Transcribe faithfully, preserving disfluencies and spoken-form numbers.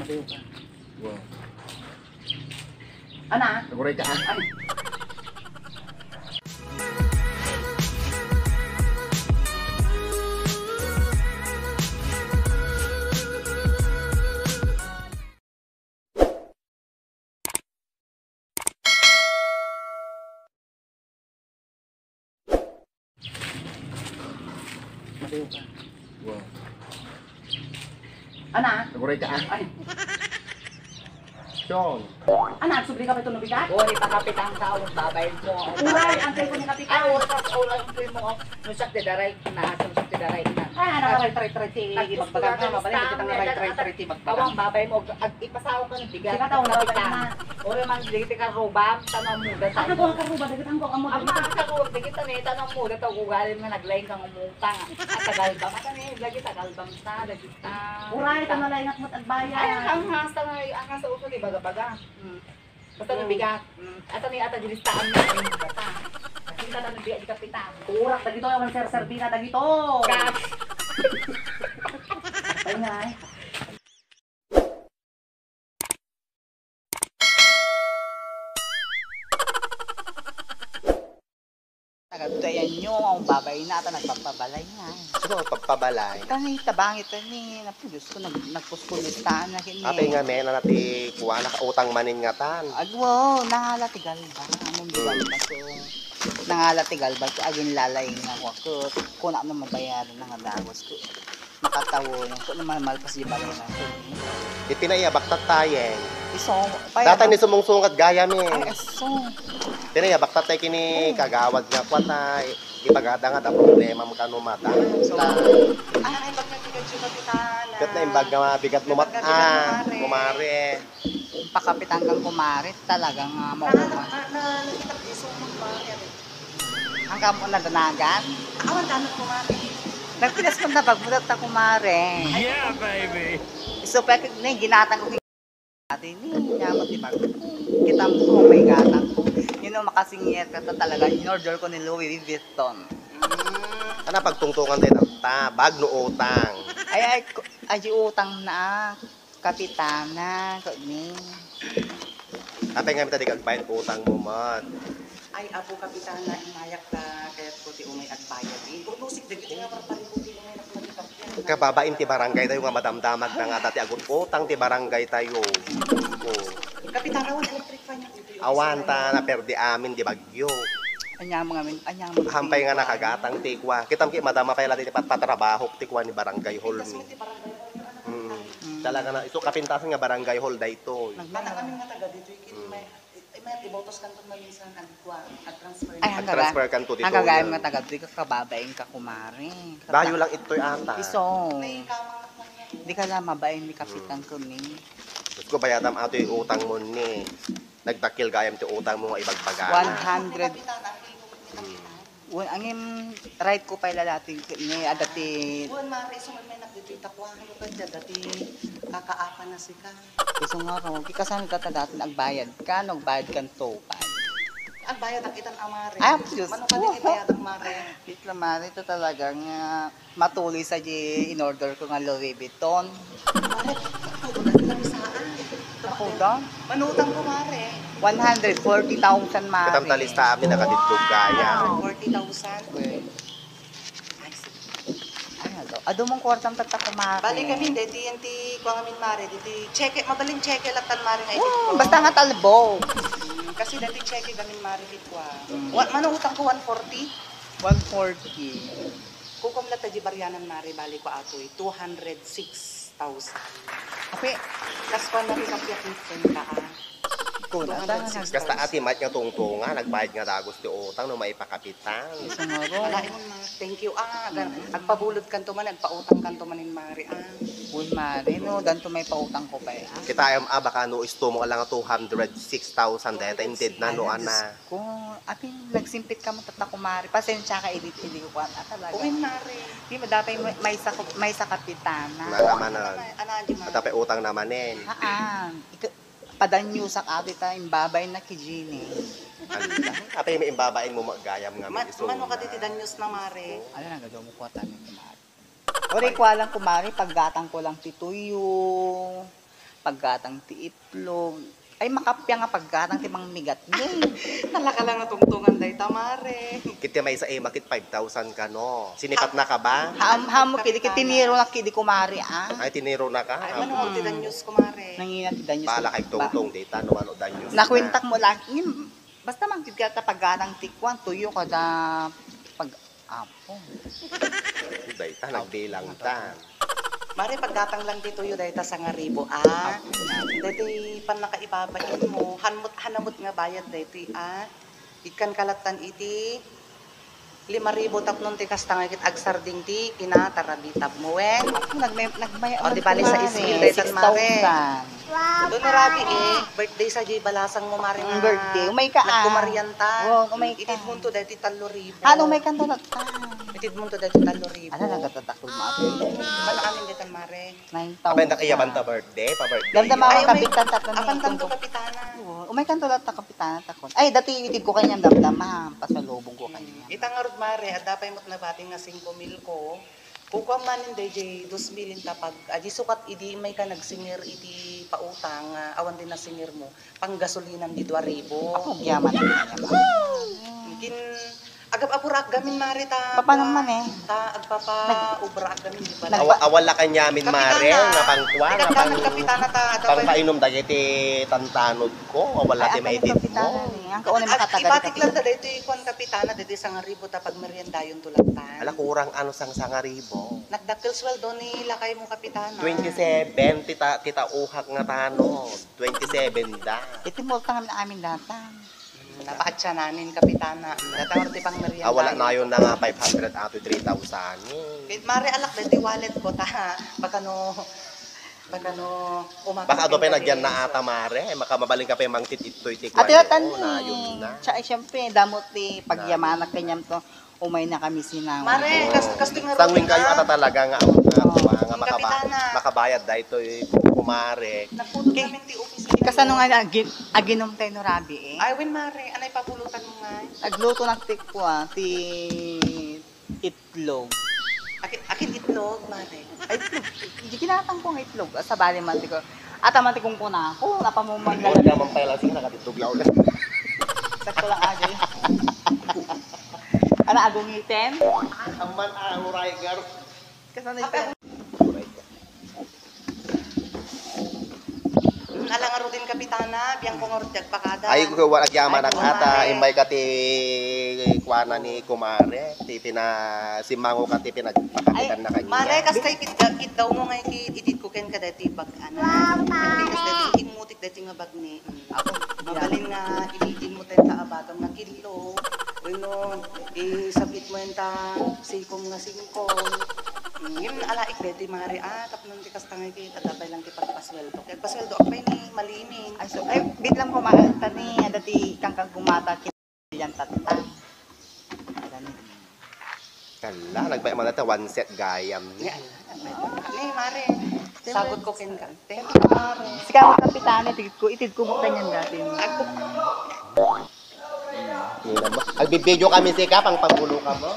Wow. Ana? Aguray ka, ah. Ay. Matayo ka. Wow. Ana? Aguray ka, ah. Ay. Sean. Ana, agsubli ka ba ito no bigat? O, ni pa Kapitan ka, o, babay mo. Uray, antay ko ni Kapitan. Ay, oras, oras, antay mo, o. Nung siya, dedaray, na, nung siya, dedaray, na. Ah, nakaray-tray-tray ti magbaga nga, mabalik, kita nga ray-tray-tray ti magbaga. Awang, babay mo, ag-, ipasaw ka ng bigat. Sika tao, Kapitan. Ora man, di ka rubam, tanong mo, dahil. Ano ko, karuba, dagit ang ko, amo, Ama, dagit. Karuba, dagit, ano, eh, tanong mo, dahil ugalim nga naglaing kang umutang. At tagalbam, at ano, eh, lagi tagalbam sa, dagit. Ah, uray, ta nalaingat mo't agbayad. Ay, ang hasta nga, ang hasta uso ni baga-baga. Hmm. Basta no bigat. Hmm. Ata ni ata dilistaan mo, ay, bata. Kasi ka na bigat di Kapitan. Urak, dagito, ang serserbina, dagito. Kat. Ay, nga, eh. Nagagtayan nyo, ang babay na ata nagpagpabalay nga. Sino ang pagpabalay? Tani, tabangi, tani. Naku, Diyos ko, nag-, nagpuskulistaan na kini. Apay nga, may na ti kuha, nakautang manin nga tan. Agwo, nangala ti galba. Anong galba to? Nangala ti galba to, agin lalay nga wakot. Kuna no mabayaran na nga dagos ko. Makatawo, no? Kung naman malpas di balay na to. Iti na iya, baktat tayen. Iso, pa Datan ni sumungsungkat gaya mi. Ay, aso. Iti na iya, baktat tayo kini kagawad nga kwatay. Ibagada nga da problema mo kano mata. So, ay, ay, bag na bigat yung kapitana. Kat na imbag nga mabigat mo mat-, ah, kumare. Pakapitan kang kumare, talagang, ah, mauma. Na, na, nakita ko yung sumang kumare, ano? Ang kamo nadanagan? Awan, tanong kumare. Nagpinas ko na bagmulat ta kumare. Yeah, baby! So, pwede na yung ginatang ko. Ate, ni, nyamot di bag. Kita mo ko, may gatang ko. Yun ang makasingit ka ta talaga. In-order ko ni Louis Vuitton. Ana pagtungtungan tayo ta, bag no utang. Ay, ay, ko-, ay, utang na. Kapitana, kami. Apay nga mita di ka agbayad utang mo, man. Ay, Apo Kapitana, imayak ka, kayat ko ti umay agbayad, eh. Urnosik dagiti nga parparibo ti umay nakapagkapyan. Kababain ti barangay tayo nga madamdamag na nga dati agut utang ti barangay tayo. Oo. Kapitana, wan electric fan niya dito. Awan ta, naperdi amin di bagyo. Anya mo ngamin, anya mo. Hampay nga nakagatang ti kwa. Kitam ki madama pay la ti patpatrabahok ti kwa ni barangay hall mi. Mm. Talaga na, ito kapintasan nga barangay hall daytoy. Nagmana kami nga taga ditoy, kin may, may ibotos kanto maminsan, agkwa, ag-transfer. Ay, hanggang transfer kanto dito. Hanggang nga taga ditoy, kakababain ka, kumare. Bayo lang itoy ata. Iso. Di ka lang mabain ni Kapitan ko ni. Gusto ko bayatam ato yung utang mo ni. Nagtakil gayam ti utang mo nga ibagbaga. One hundred. Wan, angin right ko pay lalating ni adati. Wan, Mare, isu met may nakditoy ta kuan, ano ka dyan, dati kakaapa na sika. Isu nga ko, kikasan ka ta dati, nagbayad ka, nagbayad kan tupad. Agbayad ang itan a, Mare. Ay, Diyos ko. Mano ka di bayad ang Mare? Itla, Mare, ito talaga nga. Matuloy sa di in-order ko nga Louis Vuitton. Mare, ako na sila bisaan. Ako daw? Manutang ko, Mare. One hundred forty thousand, Mare. Katang talista amin, nakadidlog kaya. Forty thousand. Well. Ay, sige. Ano daw? Adu mong kwartang tatta ko, Mare. Bali kami, deti yan ti, kuha ngamin, Mare, deti, cheque, mabalin cheque lang tan, Mare, nga ibig ko. Basta nga talbo. Mm, kasi dati cheque gamin, Mare, ti kuha. Mm. Wa-, mano utang ko, one forty? One forty. Kukom la ta di barianan, Mare, bali ko atoy, two hundred six thousand. Ape. Kas kuan na rin ang piyakit ka, ah. Kuna, two hundred six thousand. Basta ati mat nga tungtunga, nagbayad nga dagos ti utang, no, maipakapitan. Sumaro. Wala, imon, Mare. Thank you, ah. Agpabulod kanto man, agpautang kanto man in Mare, ah. Uy, Mare, no, danto may pautang ko pa, eh, ah. Kita, em, ah, baka no, isto mo lang two hundred six thousand, deta, inted na, no, ana. Ko, apin, nagsimpit ka mo, tata, kumare. Pasensya ka, edit, edit ko, ah, talaga. Uy, Mare. Di mo, dapat may, may sa, may sa kapitana. Nalamanan. Ano, ano, di, Mare? At dapat utang naman, eh. Haan. Ika-, padanyo sa kapita, imbabay na ki Jeannie. Ano? Apay, may imbabain mo, magayam nga, ma-, iso mano ka na. Diti danyos na, Mare? Ano na, gagaw mo, kuha tayo, kumare. Uri ko lang, kumare, paggatang ko lang ti tuyo. Paggatang ti itlog. Ay, makappia nga paggatang ti mangmigat ni. Talaka lang natungtungan dayta, mare. Kiti maysa, eh, makit five thousand kano. Sinipat na ka ba? Ham-, ham mo, kidi, kidi, tiniro na, kidi, kumare, ah. Ay, tiniro na ka? Ay, mano ti danyos, kumare? Nangina ti danyos. Bala kay ba- tungtong dita, no, ano, danyos na. Nakwintak mo lang. Ngem, basta man, kidi ka ta paggatang ti kwan, tuyo kada pag-, Apo. Dayta, nagbilang ta. Mare, paggatang lang ti tuyo, dayta sangaribo, ah. Apo. Daytoy pannakaibabain mo, hanmot, hanamot nga bayad daytoy, ah. Ikkan kalattan iti lima ribu tapno ti kasta nga ket agsardeng ti kinatarabitab mo, wen. Apo, nagmay-, nagmay-, O, di bali, sais mil daytan, mare. Six thousand. Wow, Don Rabi, eh, birthday sa Jay Balasang mo, mare, mm, nga birthday. Umay ka, ah. Nagkumarian ta. Oo, umay ka. Itid mo to daytoy tallo ribu. Ano, umay ka, Don? Itid mo to daytoy tallo ribu. Ala, nagatatakol mo ako. Mano amin daytan, mare? Nine thousand. Apay, nakayaban ta birthday, pa-birthday. Damdama ko, ay, umay, kapitan, tapno apan ni tanto, kapitana. Oo, umay ka, Don, ta kapitana, takon. Ay, daytoy itid ko kaniam, damdama, pasalubong ko kaniam. Ita ngarud, mare, adda pay met nabati nga singko mil ko. Kukuam manen dayjay dos mil inta pag, adi sukat idi may ka nagsingir iti pautang, ah, awan din nasingir mo, panggasolinam di dua ribu. Apo, agyaman na kanya ba? Kin, agap-apurak gamin, mare, ta, Papanong man, eh? Ta, agpapa-, Nag-, ubra gamin, di ba? Nag- Awa-, awala kanyamin, mare, kapitana, nga pangkwa, nga pang-, kapitana ta, ta, pangpainom dagiti tantanod ko, awala ti maitid mo. Ang kaunay makatagal ipatik lang ta daytoy kuan, kapitana, daytoy sangaribu ta pagmeriendayon to lang ta. Ala, kurang ano, sang sangaribu. Nagdakkel sueldo ni lakay mo, kapitana. Twenty-seven, tita-, titauhak nga tanod. Twenty-seven da. Iti multa nga amin datan. Hmm, napaatsa namin, kapitana. Datang ti pangmerienda. Ah, wala na yun na nga five hundred ato, three thousand. Eh, mare, alak daytoy wallet ko, ta. Baka no, baka no, umakyat. Baka ado pay nagyan na ata, mare. Ay, makamabalin ka pay mangtit itoy ti Ate, kuan, atan oh, ni. Nayon na. Siya, ay, siyempre, damo ti pagyamanak kanyam to. Umay na kami sinango. Mare, kas-, kastoy nga sanguin kayo ata talaga nga, nga, nga makaba-, kapitana, makabayad daytoy, kumare. Nagpudot kami ti opisina. Kasano nga agi-, aginom tayo no rabi, eh? Ay, wen, mare, anay pabulutan mo nga. Nagluto na ti kua, ti itlog. Akin, akin itlog, mare. Ay, itlog. Di kinatang ko nga itlog. Sabali man, di ko. Ata man ti kungkuna ko, napamuman na. Huwag naman pala, sige, nakatitlog lang ulit. Sakto lang, agi. Ano, agungiten? Amman, ah, uray, gar. Kasanay ka. Mm, ala ngaruden, kapitana, biang ko ngarud ti agpakada. Ay, ko, wala, agyaman. Ay, ak-, ata, mare. Imbay ka ti kuana ni kumare, ti pina-, simmango ka ti pinagpakaditan na kanya. Mare, kasta ikit-, ikitdaw mo nga iki-, itid ko ken kada ti bag-ana. Wow, mare. Kasta ti immutik dati nga bagni. Apo, mabalin nga ilitin mo tayo ta abagam nga kilo. Wenno, isabit mo yan ta sikom nga singkom. Ngem, alaik deti, mare, ah, tapno ti kasta nga iti, adda pay lang ti pagpasueldo. Kaya pasueldo, apay ni malimin. Ay, so, ay, bit lang ko, mare, ta ni, adda ti kangkang kumata, yan tatta. Adda ni. Kala, nagbayad man ta one set gayam ni. Ni, ala, nagbayad man. Ni, mare, sagot ko ken ka. Thank you, mare. Sika mo, kapitana, itid ko, itid ko mo kanyan dati. Agko. Ni naman. Agbibideo kami, sika, pang panggulo ka mo.